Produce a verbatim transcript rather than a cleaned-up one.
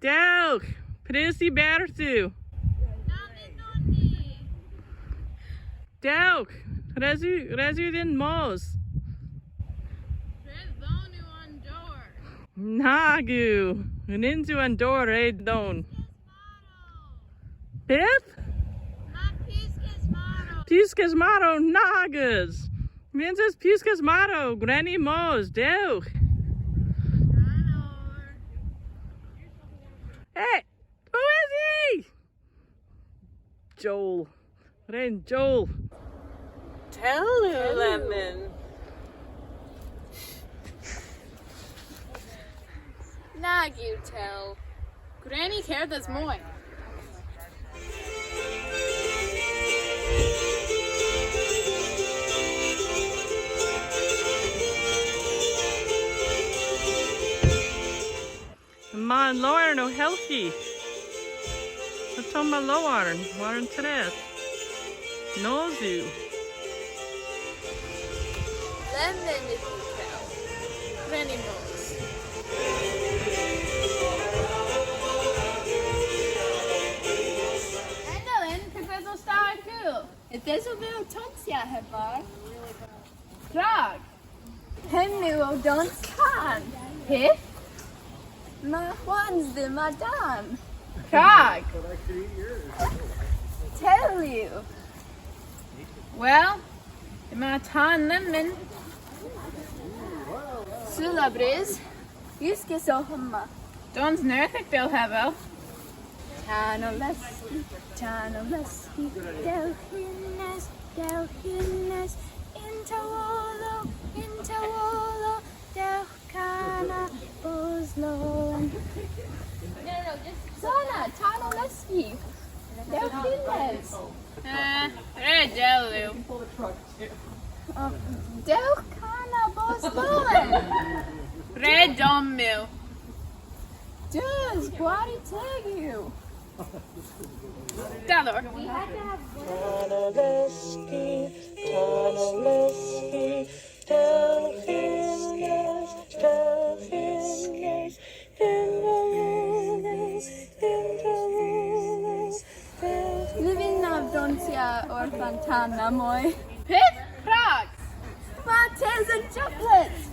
Dewgh! Prys y berth yw! Dewgh! Res yw, res yw dhyn mos! Nag yw! Nyns yw an dowr re dhown. Pyth? Yma puskes marow. Puskes marow, nag eus. Nyns eus puskes marow, gwren ni mos, dewgh. Hey, who is he? Joel. Ren Joel. Tell yw lemmyn. Nag yw tell. Gwren ni kerdhes moy. Yma an lowarn ow helghi. Otomma lowarn war an treth. Nos yw. Lemmyn yw tell. Gwren ni mos. Endelyn, pyth esos da ow kul? Yth esov vy ow tonsya heb mar. Prag? Hemm yw ow dons kan. Pyth? Yma hwans dhymm a dan. Prag? Tell yw. Wel, yma tan lemmyn. Seulabrys. Uskis o hemma. Dons nerthek dell hevel. Tan ow leski, tan ow leski, dewgh yn-nes, dewgh yn-nes, yn tewollo, yn tewollo, dewgh kana bos lowen. Sana, tan ow leski, dewgh yn-nes. Eh, re dell yw. Dewgh kana bos lowen. Re domm yw. Deus, gwari teg yw. Da lowr. Tan ow leski, tan ow leski, dewgh yn-nes, dewgh yn-nes, yn tewollo, yn tewollo, dewgh. Ny vynnav donsya orth an tan na moy. Pyth? Prag? Yma tesen chocolates!